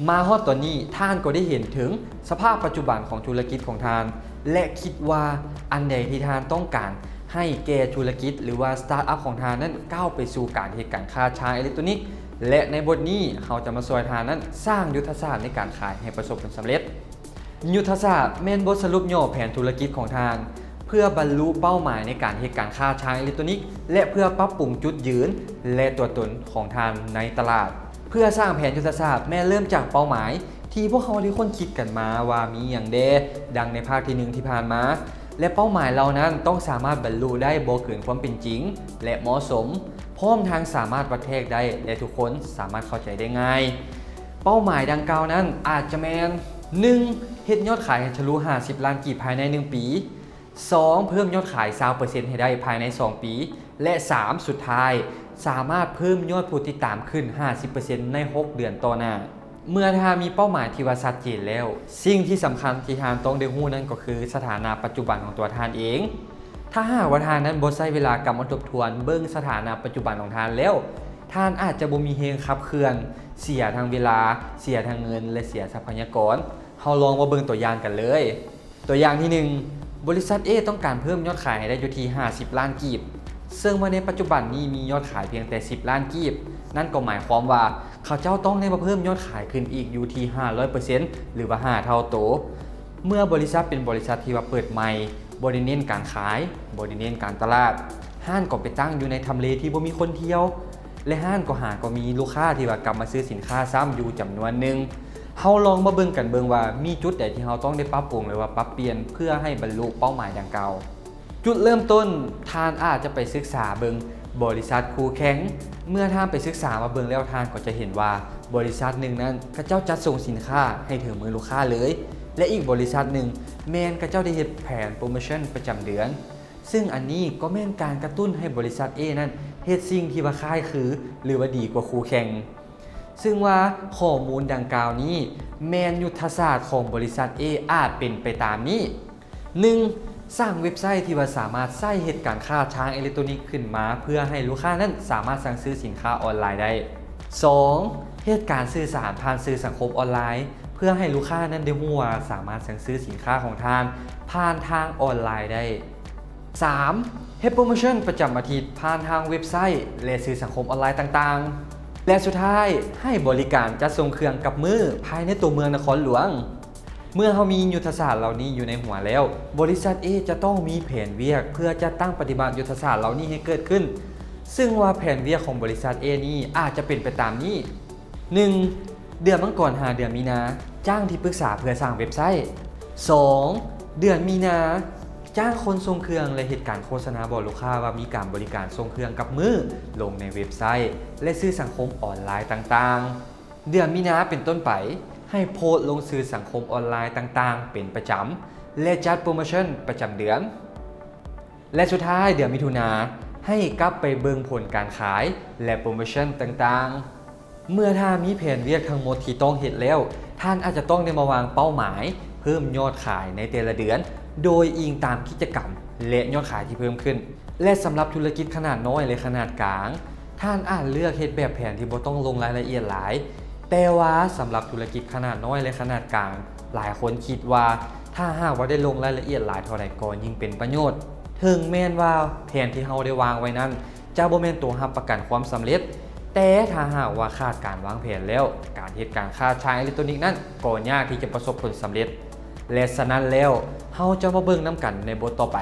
ມາຮອດຕອນນີ້ ທ່ານກໍໄດ້ເຫັນເຖິງສະພາບປັດຈຸບັນຂອງທຸລະກິດຂອງທ່ານ ແລະ ຄິດວ່າອັນໃດທີ່ທ່ານຕ້ອງການໃຫ້ແກ່ທຸລະກິດ ຫຼືວ່າສະຕາດອັບຂອງທ່ານນັ້ນ ກ້າວໄປສູ່ການເຮັດການຄ້າທາງເອເລັກໂຕນິກ ແລະ ໃນບົດນີ້ເຮົາຈະມາຊ່ວຍທ່ານນັ້ນສ້າງຍຸດທະສາດໃນການຂາຍໃຫ້ປະສົບຜົນສຳເລັດ. ຍຸດທະສາດແມ່ນບົດສະຫຼຸບຫຍໍ້ແຜນທຸລະກິດຂອງທ່ານ ເພື່ອບັນລຸເປົ້າໝາຍໃນການເຮັດການຄ້າທາງເອເລັກໂຕນິກ ແລະ ເພື່ອປັບປຸງຈຸດຢືນ ແລະ ຕົວຕົນຂອງທ່ານໃນຕະຫຼາດ. ເພື່ອສ້າງແຜນຍຸດທະສາດແມ່ນເລີ່ມຈາກເປົ້າໝາຍທີ່ພວກເຮົາໄດ້ຄົ້ນຄິດກັນມາວ່າມີຫຍັງແດ່, ດັ່ງໃນພາກທີໜຶ່ງທີ່ຜ່ານມາ, ແລະ ເປົ້າໝາຍເຫຼົ່ານັ້ນຕ້ອງສາມາດບັນລຸໄດ້ບໍ່ເກີນຄວາມເປັນຈິງ ແລະ ເໝາະສົມ, ພ້ອມທັງສາມາດວັດແທກໄດ້ ແລະ ທຸກຄົນສາມາດເຂົ້າໃຈໄດ້ງ່າຍ. ເປົ້າໝາຍດັ່ງກ່າວນັ້ນອາດຈະແມ່ນ ໜຶ່ງ ເຮັດຍອດຂາຍໃຫ້ທະລຸຫ້າສິບລ້ານກີບພາຍໃນໜຶ່ງປີ, ສອງ ເພີ່ມຍອດຂາຍຊາວເປີເຊັນໃຫ້ໄດ້ພາຍໃນສອງປີ ແລະ ສາມ ສຸດທ້າຍ ສາມາດເພີ່ມຍອດຜູ້ຕິດຕາມຂຶ້ນຫ້າສິບເປີເຊັນໃນຫົກເດືອນຕໍ່ໜ້າ. ເມື່ອທ່ານມີເປົ້າໝາຍທີ່ວ່າຊັດເຈນແລ້ວ, ສິ່ງທີ່ສຳຄັນທີ່ທ່ານຕ້ອງໄດ້ຮູ້ນັ້ນກໍຄືສະຖານະປັດຈຸບັນຂອງຕົວທ່ານເອງ. ຖ້າຫາກວ່າທ່ານນັ້ນບໍ່ໃຊ້ເວລາກັບມາທົບທວນເບິ່ງສະຖານະປັດຈຸບັນຂອງທ່ານແລ້ວ, ທ່ານອາດຈະບໍ່ມີແຮງຂັບເຄື່ອນ, ເສຍທັງເວລາ, ເສຍທັງເງິນ ແລະ ເສຍຊັບພະຍາກອນ. ເຮົາລອງມາເບິ່ງຕົວຢ່າງກັນເລີຍ. ຕົວຢ່າງທີໜຶ່ງ, ບໍລິສັດ A ຕ້ອງການເພີ່ມຍອດຂາຍໃຫ້ໄດ້ຢູ່ທີ່ຫ້າສິບລ້ານກີບ, ເຊິ່ງວ່າໃນປັດຈຸບັນນີ້ມີຍອດຂາຍພຽງແຕ່ສິບລ້ານກີບ, ນັ້ນກໍໝາຍຄວາມວ່າເຂົາເຈົ້າຕ້ອງໄດ້ມາເພີ່ມຍອດຂາຍຂຶ້ນອີກຢູ່ທີ່ຫ້າຮ້ອຍເປີເຊັນ ຫຼືວ່າຫ້າເທົ່າໂຕ. ເມື່ອບໍລິສັດເປັນບໍລິສັດທີ່ວ່າເປີດໃໝ່, ບໍ່ໄດ້ເນັ້ນການຂາຍ, ບໍ່ໄດ້ເນັ້ນການຕະຫຼາດ, ຮ້ານກໍໄປຕັ້ງຢູ່ໃນທຳເລທີ່ບໍ່ມີຄົນທ່ຽວ, ແລະ ຮ້ານກໍຫາກໍມີລູກຄ້າທີ່ວ່າກັບມາຊື້ສິນຄ້າຊ້ຳຢູ່ຈຳນວນໜຶ່ງ. ເຮົາລອງມາເບິ່ງກັນເບິ່ງວ່າມີຈຸດໃດທີ່ເຮົາຕ້ອງໄດ້ປັບປຸງ ຫຼືວ່າປັບປ່ຽນ ເພື່ອໃຫ້ບັນລຸເປົ້າໝາຍດັ່ງກ່າວ. ຈຸດເລີ່ມຕົ້ນ, ທ່ານອາດຈະໄປສຶກສາເບິ່ງບໍລິສັດຄູ່ແຂ່ງ. ເມື່ອທ່ານໄປສຶກສາມາເບິ່ງແລ້ວ, ທ່ານກໍຈະເຫັນວ່າບໍລິສັດໜຶ່ງນັ້ນ ເຂົາເຈົ້າຈັດສົ່ງສິນຄ້າໃຫ້ເຖິງມືລູກຄ້າເລີຍ, ແລະ ອີກບໍລິສັດໜຶ່ງແມ່ນເຂົາເຈົ້າໄດ້ເຮັດແຜນໂປຣໂມຊັນປະຈຳເດືອນ. ຊຶ່ງອັນນີ້ກໍແມ່ນການກະຕຸ້ນໃຫ້ບໍລິສັດ A ນັ້ນເຮັດສິ່ງທີ່ວ່າຄ້າຍຄື ຫຼືວ່າດີກວ່າຄູ່ແຂ່ງ. ຊຶ່ງວ່າຂໍ້ມູນດັ່ງກ່າວນີ້ແມ່ນຍຸດທະສາດຂອງບໍລິສັດ A ອາດເປັນໄປຕາມນີ້. ໜຶ່ງ ສ້າງເວັບໄຊທີ່ວ່າສາມາດໃຊ້ເຮັດການຄ້າທາງເອເລັກໂຕນິກຂຶ້ນມາ ເພື່ອໃຫ້ລູກຄ້ານັ້ນສາມາດສັ່ງຊື້ສິນຄ້າອອນລາຍໄດ້. ສອງ ເຮັດການສື່ສານຜ່ານສື່ສັງຄົມອອນລາຍ ເພື່ອໃຫ້ລູກຄ້ານັ້ນໄດ້ຮູ້ວ່າສາມາດສັ່ງຊື້ສິນຄ້າຂອງທ່ານຜ່ານທາງອອນລາຍໄດ້. ສາມ ເຮັດໂປຣໂມຊັນປະຈຳອາທິດຜ່ານທາງເວັບໄຊ ແລະ ສື່ສັງຄົມອອນລາຍຕ່າງໆ. ແລະ ສຸດທ້າຍ ໃຫ້ບໍລິການຈັດສົ່ງເຄື່ອງກັບມືພາຍໃນຕົວເມືອງນະຄອນຫຼວງ. ເມື່ອເຮົາມີຍຸດທະສາດເຫຼົ່ານີ້ຢູ່ໃນຫົວແລ້ວ, ບໍລິສັດ A ຈະຕ້ອງມີແຜນວຽກເພື່ອຈັດຕັ້ງປະຕິບັດຍຸດທະສາດເຫຼົ່ານີ້ໃຫ້ເກີດຂຶ້ນ. ຊຶ່ງວ່າແຜນວຽກຂອງບໍລິສັດ A ນີ້ອາດຈະເປັນໄປຕາມນີ້. ໜຶ່ງ ເດືອນມັງກອນຫາເດືອນມີນາ, ຈ້າງທີ່ປຶກສາເພື່ອສ້າງເວັບໄຊ. ສອງ ເດືອນມີນາ, ຈ້າງຄົນສົ່ງເຄື່ອງ ແລະ ເຮັດການໂຄສະນາບອກລູກຄ້າວ່າມີການບໍລິການສົ່ງເຄື່ອງກັບມື້ລົງໃນເວັບໄຊ ແລະ ສື່ສັງຄົມອອນລາຍຕ່າງໆ. ເດືອນມີນາເປັນຕົ້ນໄປ, ໃຫ້ໂພສລົງສື່ສັງຄົມອອນລາຍຕ່າງໆເປັນປະຈຳ ແລະ ຈັດໂປຣໂມຊັນປະຈຳເດືອນ. ແລະ ສຸດທ້າຍ ເດືອນມິຖຸນາ ໃຫ້ກັບໄປເບິ່ງຜົນການຂາຍ ແລະ ໂປຣໂມຊັນຕ່າງໆ. ເມື່ອທ່ານມີແຜນວຽກທັງໝົດທີ່ຕ້ອງເຮັດແລ້ວ, ທ່ານອາດຈະຕ້ອງໄດ້ມາວາງເປົ້າໝາຍເພີ່ມຍອດຂາຍໃນແຕ່ລະເດືອນ ໂດຍອີງຕາມກິດຈະກຳ ແລະ ຍອດຂາຍທີ່ເພີ່ມຂຶ້ນ. ແລະ ສຳລັບທຸລະກິດຂະໜາດນ້ອຍ ແລະ ຂະໜາດກາງ, ທ່ານອາດເລືອກເຮັດແບບແຜນທີ່ບໍ່ຕ້ອງລົງລາຍລະອຽດຫຼາຍ. ແຕ່ວ່າສຳລັບທຸລະກິດຂະໜາດນ້ອຍ ແລະ ຂະໜາດກາງ, ຫຼາຍຄົນຄິດວ່າຖ້າຫາກວ່າໄດ້ລົງລາຍລະອຽດຫຼາຍເທົ່າໃດກໍຍິ່ງເປັນປະໂຫຍດ. ເຖິງແມ່ນວ່າແຜນທີ່ເຮົາໄດ້ວາງໄວ້ນັ້ນຈະບໍ່ແມ່ນຕົວຮັບປະກັນຄວາມສຳເລັດ, ແຕ່ຖ້າຫາກວ່າຂາດການວາງແຜນແລ້ວ, ການເຮັດການຄ້າທາງເອເລັກໂຕນິກນັ້ນກໍຍາກທີ່ຈະປະສົບຜົນສຳເລັດ. ແລະ ສະນັ້ນແລ້ວ, ເຮົາຈະມາເບິ່ງນຳກັນໃນບົດຕໍ່ໄປ.